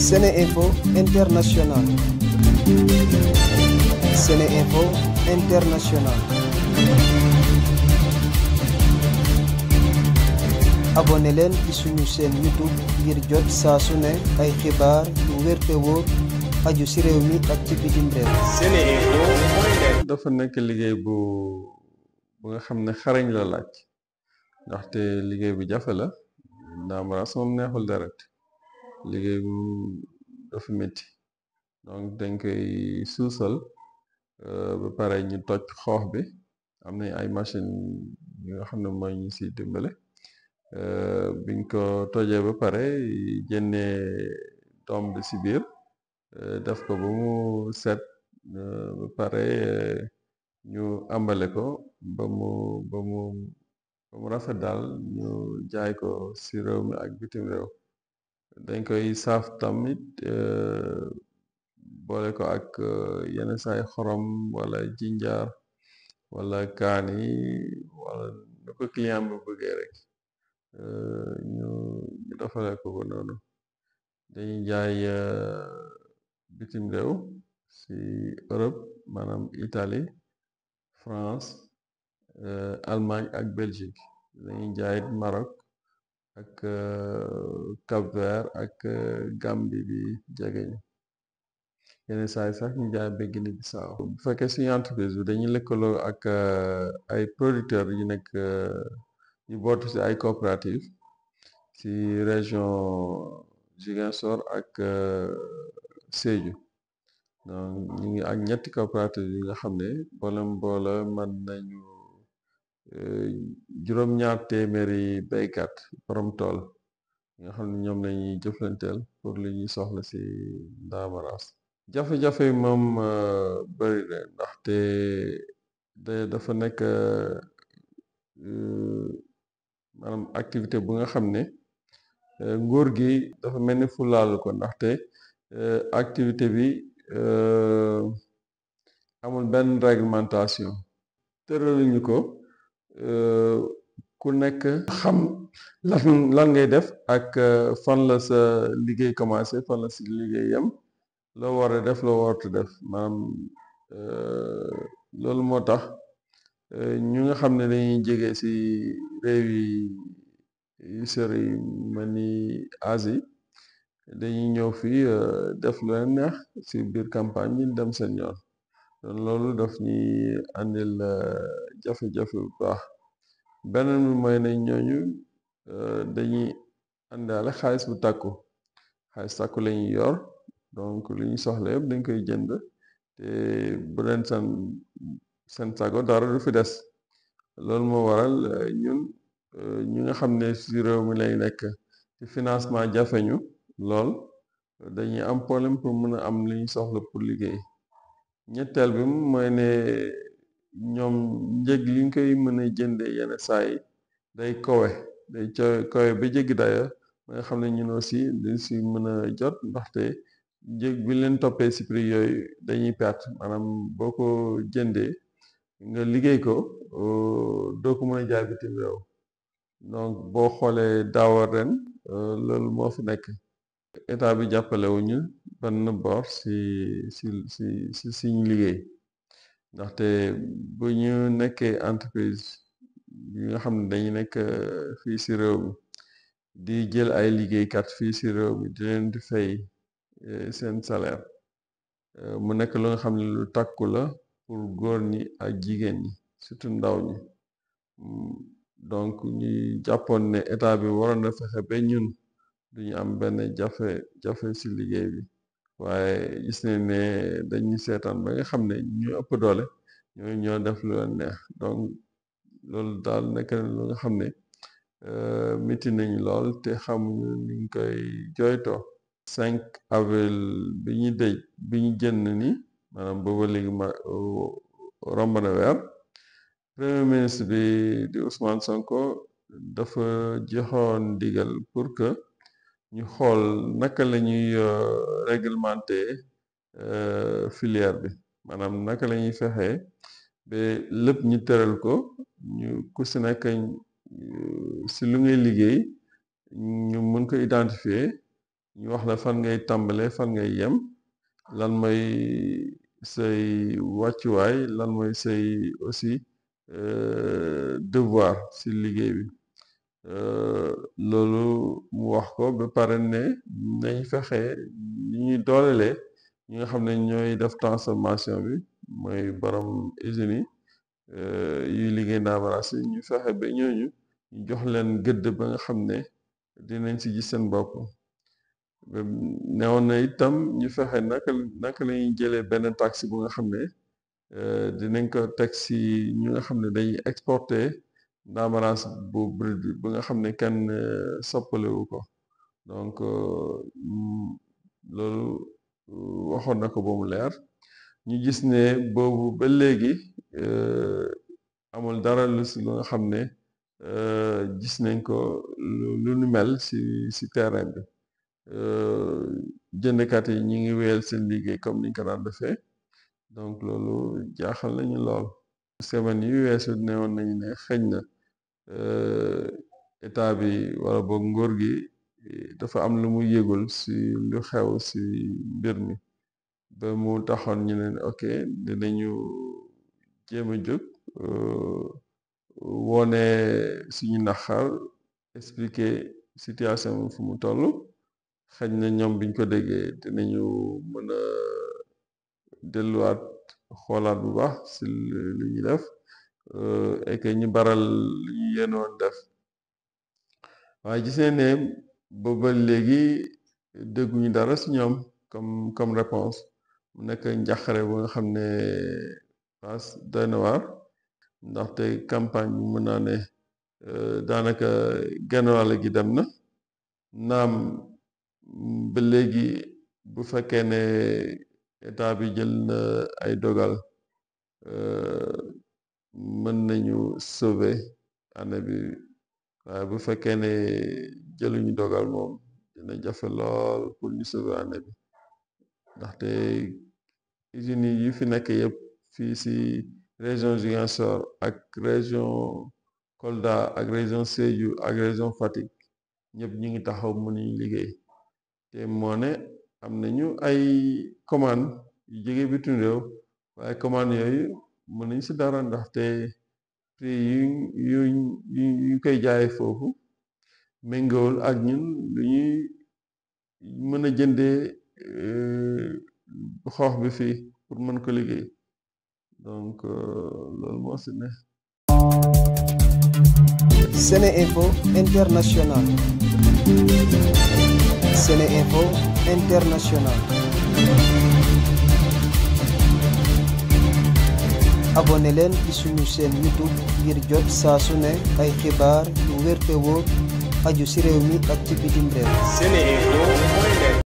SeneInfo International. SeneInfo International. abonné leen ci suñu chaîne YouTube ngir jot saa su ne ay xibaar yu wér te wóor aju ci réew mi ak ci bitim réew. SeneInfo. dafa nekk liggéey bu nga xam ne xarañ la laaj ndaxte liggéey bu jafe la ndaamaraas moom neexul deret liggéey bu dafa métti donc dañ koy suusal ba pare ñu toj xoox bi am nañ ay machine yi nga xam ne mooy ñu ci dimbale biñ ko tojee ba pare génnee doom bi ci biir def ko ba mu set ba pare ñu àmbale ko ba mu rafet daal ñu jaay ko ci réew mi ak bitim réew dañ koy saaf tamit boole ko ak yenn saay xorom wala jinjar wala kaani wala nu ko client bi bëggee rek ñu defale ko noonu dañuy jaay bitim réew ci Europe maanaam Italie France Allemagne ak Belgique dañuy jaayit Maroc ak Cap-Vert ak Gambie bi jegeñu yenn saay sax ñu jaay ba Guinée-Bissau bu fekkee suñu entreprise bi dañuy lëkkaloo ak ay producteurs yu nekk yu bootu ci ay coopérative ci région Ziguinchor ak Sédhiou donc ñu ngi ak ñetti coopérative yi nga xam ne boole man nañu juróom-ñaar téeméeri béykat borom tool nga xam ne ñoom lañuy jëflanteel pour li ñuy soxla ci Ndaamaraas jafe-jafe moom bari na ndaxte dafa nekk maanaam activité bu nga xam ne nguur gi dafa mel ni fulaalu ko ndaxte activité bi amul benn réglementation tëraluñu ko ku nekk xam lan ngay def ak fan la sa liggéey commencé fan la si liggéey yem loo war a def loo waratu def maanaam loolu moo tax ñu nga xam ne dañuy jege ci réew yi sori mel ni Asie dañuy ñëw fii def lu leen neex ci biir campagne bi dem seen yoon loolu daf ñuy àndil jafe-jafe bu baax beneen bi mooy ne ñooñu dañuy àndaale xaalis bu takku lañuy yor donc li ñu soxla yëpp dañ koy jënd te bu leen seen sago dara du fi des loolu moo waral ñun ñi nga xam ne ci réew mi lay nekk ci financement jafeñu lool dañuy am problème pour mën a am li ñu soxla pour liggéey ñetteel bi mooy ne ñoom njëg li ñu koy mën a jënde yenn saa yi day kowe ba jéggi daya ba nga xam ne ñun aussi dañ ci mën a jot ndaxte njëg bi leen toppee ci prix yooyu dañuy perte maanaam boo ko jëndee nga liggéey ko doo ko mën a jaay bitim réew donc boo xoolee daaw ren loolu moo fi nekk état bi jàppale wuñu benn bor ci suñu liggéey ndaxte bu ñu nekkee entreprise yi nga xam ne dañu nekk fii ci réew mi di jël ay liggéeykat fii ci réew mi di leen di fay seen salaire mu nekk lu nga xam ne lu takku la pour góor ñi ak jigéen ñi surtout ndaw ñi donc ñuy jàppoon ne état bi waroon na fexe ba ñun duñu am benn jafe ci liggéey bi waaye gis nañ ne dañuy seetaan ba nga xam ne ñu ëpp doole ñoo def lu leen neex donc loolu daal nekk na lu nga xam ne metti nañu lool te xamuñu niñ koy jooytoo 5 avril bi ñu jënd ni maanaam booba léegi romb na weer premier ministre bi di Ousmane Sonko dafa joxoon ndigal pour que ñu xool naka la ñuy réglementer filière bi maanaam naka la ñuy fexee ba lépp ñu tëral ko ñu ku si nekk si lu ngay liggéey ñu mën ko identifier ñu wax la fan ngay tàmbale fan ngay yem lan mooy say wàccuwaay lan mooy say aussi devoir ci liggéey bi loolu mu wax ko ba pare ne nañ fexe ni ñuy doolelee ñi nga xam ne ñooy def transformation bi mooy borom usines yi yuy liggéey ndaamaraas yi ñu fexe ba ñooñu ñu jox leen gëdd ba nga xam ne dinañ ci gis seen bopp newoon na itam ñu fexe naka la ñuy jëlee benn taxe bu nga xam ne dinañ ko teg ci ñu nga xam ne dañuy exporter ndaamaraas bu brut bi ba nga xam ne kenn soppalewu ko donc loolu waxoon na ko ba mu leer ñu gis ne boobu ba léegi amul dara lu nga xam ne gis nañ ko lu nu mel ci terrain bi jëndkat yi ñi ngi wéyal seen liggéey comme niñ ko daan defee donc loolu jaaxal nañu lool semaine yu weesu newoon nañu ne xëñ na état bi wala boog nguur gi dafa am lu mu yëgul ci lu xew ci mbir mi ba mu taxoon ñu ne ok dinañu jéem a jóg wone suñu naxar expliquer situation fu mu toll xëy na ñoom biñ ko déggee dinañu mën a delluwaat xoolaat bu baax ci lu ñu def et que ñu baral lu ñu yéenoon def waaye gis nañ ne booba léegi dégguñu dara ci ñoom comme réponse mu nekk njàqare bu nga xam ne paas doy na waar ndaxte campagne bi mën naa ne daanaka genn wàll gi dem na naam ba léegi bu fekkee ne état bi jël na ay dogal mën nañu sauver année bi waaye bu fekkee ne jëluñu dogal moom dina jafe lool pour ñu sauver année bi ndaxte usines yi fi nekk yëpp fii ci région Ziguinchor ak région Kolda ak région Sédhiou ak région Fatick ñëpp ñu ngi taxaw mënuñu liggéey te moo ne am nañu ay commande yu jóge bitim réew waaye commande yooyu mënuñ ci dara ndaxte prix yu koy jaayee foofu méngoowul ak ñun lu ñuy mën a jëndee xoox bi fii pour mën ko liggéey donc loolu moo ci ne. SeneInfo International. SeneInfo International. abonné leen ci suñu chaîne YouTube ngir jot saa su ne ay xibaar yu wér te wóor aju ci réew mi ak ci bitim réew. SeneInfo